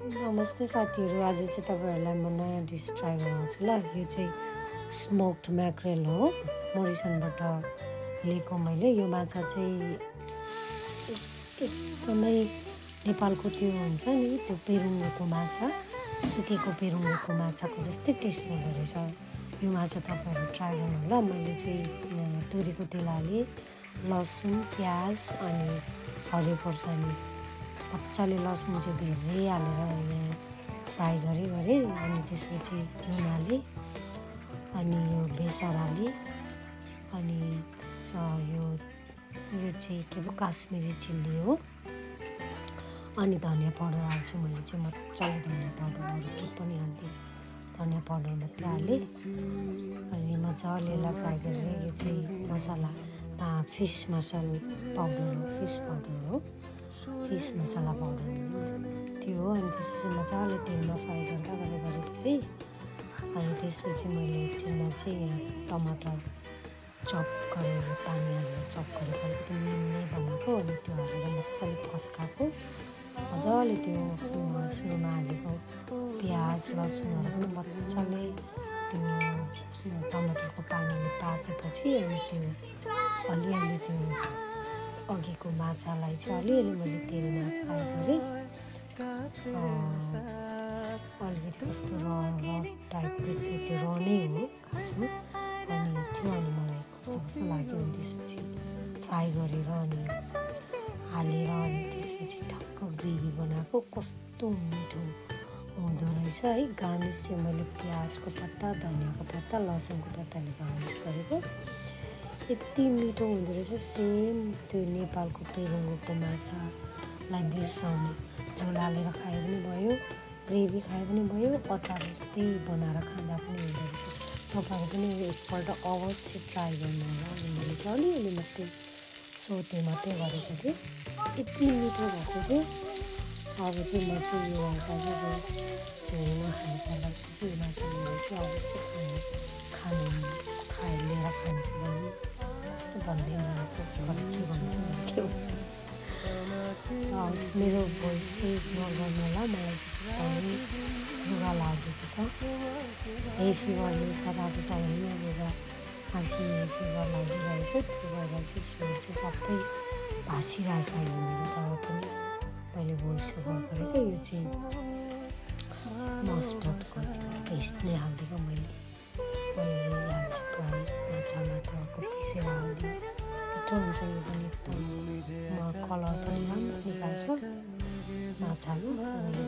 नमस्ते साथीहरू, आज चाहिँ तपाईँहरूलाई म नयाँ डिस ट्राई गराउँछु ल। यो चाहिँ स्मोक्ड म्याक्रेल हो, मोरिसनबाट लिएको मैले। यो माछा चाहिँ एकदमै नेपालको त्यो हुन्छ नि, त्यो पेरुङ्गोको माछा, सुकेको पेरुङ्गोको माछाको जस्तै टेस्ट हुँदो रहेछ। यो माछा तपाईँहरू ट्राई गर्नु ल। मैले चाहिँ तोरीको तेल हालेँ, लसुन, प्याज अनि हरियो खोर्सानी, मजाले लसुन चाहिँ धेरै हालेर यहाँ फ्राई गरेँ अनि त्यसपछि नुन हालेँ अनि यो बेसार हालेँ अनि यो चाहिँ के पो काश्मिरी चिल्ली हो अनि धनियाँ पाउडर हाल्छु मैले चाहिँ मजाले। धनियाँ पाउडर अरू के पनि हाल्दिनँ, धनियाँ पाउडर मात्रै हालेँ अनि मजाले यसलाई फ्राई गरेर यो चाहिँ मसला फिस मसाला पाउडर हो, फिस मसाला पाउडर त्यो हो। अनि त्यसपछि मजाले तेलमा फ्राई गरेपछि अनि त्यसपछि मैले एकछिनमा चाहिँ यहाँ टमाटर चप गरेर पानी हालेर चप गरेर अलिकति मिल्ने बनाएको अनि त्यो हालेर मजाले पकाएको मजाले त्यो सुरुमा हालेको प्याज लसुनहरू पनि मजाले त्यो टमाटरको पानीले पाकेपछि अनि त्यो अलिअलि त्यो अघिको माछालाई चाहिँ अलिअलि मैले तेलमा फ्राई गरेँ, अलिकति कस्तो र टाइपको त्यो र नै हो खासमा अनि त्यो अनि मलाई कस्तो लाग्यो। अनि त्यसपछि फ्राई गरेर अनि हालेर अनि त्यसपछि ठक्क ग्रेभी बनाएको कस्तो मिठो हुँदो रहेछ है। गार्निस चाहिँ मैले प्याजको पत्ता, धनियाँको पत्ता, लसुनको पत्ताले गार्निस गरेको, यति मिठो हुँदो रहेछ। सेम त्यो नेपालको पेरुङ्गोको माछालाई बिर्साउने, झोल हालेर खाए पनि भयो, ग्रेभी खाए पनि भयो, अचार जस्तै बनाएर खाँदा पनि हुँदो रहेछ। तपाईँहरू पनि एकपल्ट अवश्य ट्राई गर्नु होला। अनि मैले चाहिँ अलिअलि मात्रै सोते मात्रै गरेको थिएँ, यति मिठो भएको थियो। अब चाहिँ म चाहिँ यो माछा चाहिँ झोलमा खानुपर्दा चाहिँ यो माछा मैले चाहिँ अवश्य लिएर खान्छु भने कस्तो भन्दै नआएको के भन्छु के हवस्। मेरो भोइस चाहिँ इग्नोर गर्नु होला, मलाई चाहिँ एकदमै रुगा लागेको छ। यही फिभरले सदाको छ भने रुगा बाँकी फिभर लागिरहेछ, त्यो भएर चाहिँ स्वर चाहिँ सबै भाँचिरहेछ अहिले मेरो। तर पनि मैले भोइस ओभर गरेको यो चाहिँ मस्टर्डको त्यो पेस्ट नै हालिदिएको मैले यही हाल्छु प्रायः माछामा, त्यो अर्को पिसेर हाल्दिनँ, मिठो हुन्छ यो पनि एकदम। कलर पनि राम्रो निकाल्छ माछामा अनि